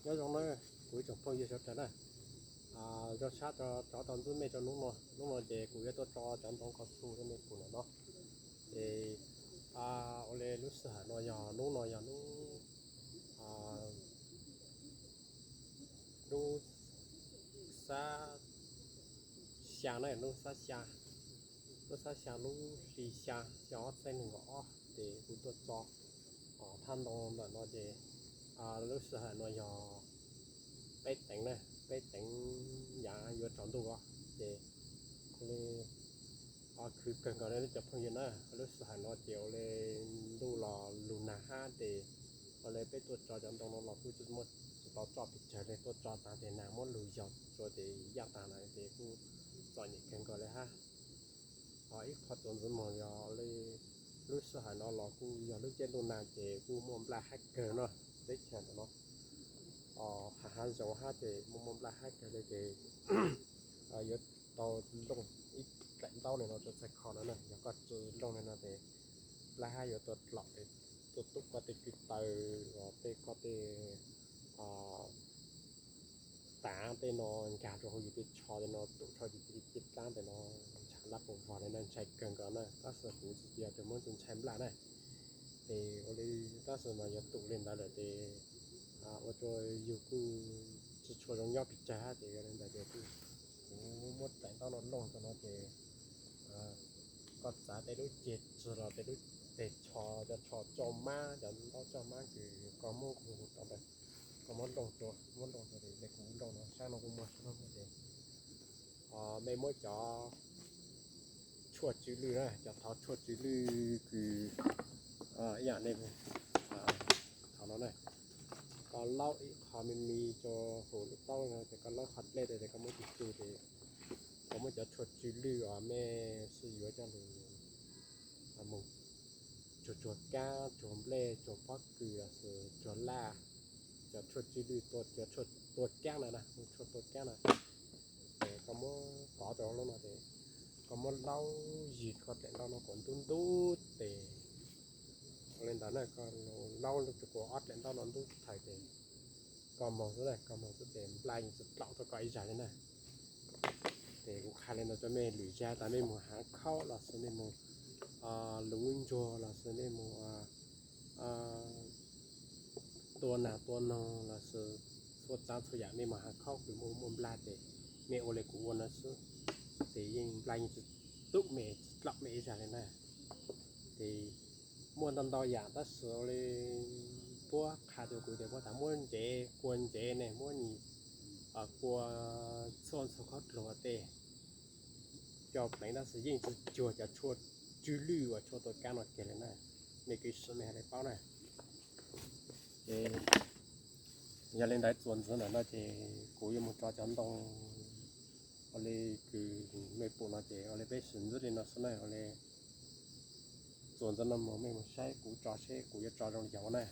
Nyob zoo na, kuv ib tsoom phooj ywg sawv daws na, zoo sab tso rov tau ntsib mej rau hnub no. Hnub no ces kuv yuav tuaj tso cov ntoo kaus xus rau mej pum ntawm no. Ces ua li lub sij hawm no yog hnub no yog hnub, hnub xab xya na, hnub xab xya, lub xab xya lub hli xya xyoo ob txhiab nees nkaum ob ces kuv tuaj tso thaj ntoo ntawm no ces lub sij hawm no yog peb teev na, peb teev yav yuav tsaus ntuj os ces kuv li khwv kawg nkaus li cov phooj ywg na. Lub sij hawm no ces ua li ntuj los lug nag hab ces ua li peb tuaj tso cov ntoo no los kuj tsis muaj, tsis tau tso pes tsawg li, tuaj tso taag tes nag muab lug yaug tsua ces yaj taag lawm ces kuj txom nyem kawg nkaus li hab. Ib qho txuas ntxiv mus yog li lub sij hawm no los kuj yog lub caij ntuj nag ces kuj muaj nplaj hab kawg no, teb chaws ntawm no hav hav zoov hab ces muaj muaj nplaj hab kawg li ces yuav tau looj ib daim ntaub li no rau txhais kho no na. Yog koj tsis looj li no ces nplaj hab yuav tuaj dlom, tuaj tub koj tej kwv taw, tej koj tej tav tej no nkag rau hauv yus tej tsho tej no, tub rho yus tej dlaab tej no, ntshaw nplaj puas vog li na, ntshai kawg nkaus na. Tab sis kuv tsis yog tus muab ntshai nplaj na, ces ua li tab sis mas yog tus li ntawd lawm ces ua rua yug kuj tsis tshua zoo nyob pes tsawg hab ces yog li ntawd ces kuv muab daim ntaub no looj rau no ces koj txav tej lub ceg tsig los tej lub teg tsho, cov tsho tsau mab, cov ntaub tsau mab kws koj muab hu hu tau ntawd, koj muab looj rua, muab looj rua li kuv looj no, sab no kuj muaj, sab no muaj ces mej muab cov tshuaj tsw lwj na, cov thov tshuaj tsw lwj kws ib yam li thov no na, koj laub ib qho me me rua hauv lub taub no ces koj laub qhov dlej rua ces koj muab tsw tsw ces koj muab cov tshuaj tsw lwj uas mej sib yuav coj lug mus tsuag tsuag kaab, tsuag nplej, tsuag pob kws los sis tsuag laj, cov tshuaj tsw lwj, cov tshuaj tua kaab na, tshuaj tua kaab na, ces koj muab pov rau lub no ces koj muab laub yig koj daim ntaub no kom ntub ntub tes li ntawd na, koj laub rua kuv ob daim ntaub no ntub thawm ces koj moog xwb, koj moog xwb ces nplaj yeej tsis dlaum rua koj ib zag li na. Ces kuv qha li ntawd rua mej lwm zag tas mej moog haav khaub los sis mej moog luv ntsuag los sis mej moog tua nas tua noog los sis txhua tsav txhua yam mej moog haav khaub kws muaj muaj nplaj ces mej ua li kuv ua no xwb ces yeej nplaj yeej tsis tub mej tsis dlaum mej ib zag li na. Ces muaj ntau ntau yam tab sis ua li puab qha rua kuv ces puab tas muab ntsev, kua ntsev ne, muab nyis kua txhua txhua khaub dluag tej coj pleev tab sis yeej tsis cuag cov tshuaj tsw lwj uas tshuaj tua kaab no kiag li na. Mej kws swm mej hab li paub na. Ces yog li ntawd txuas ntxiv ntawm no ces kuv yuav moog tso cov ntoo ua li kws mej pum no ces ua li peb swm ntxiv li no xwb na. Ua li txuas ntxiv no moog mej moog saib kuv tso seb kuv yuav tso zoo li cas ua na.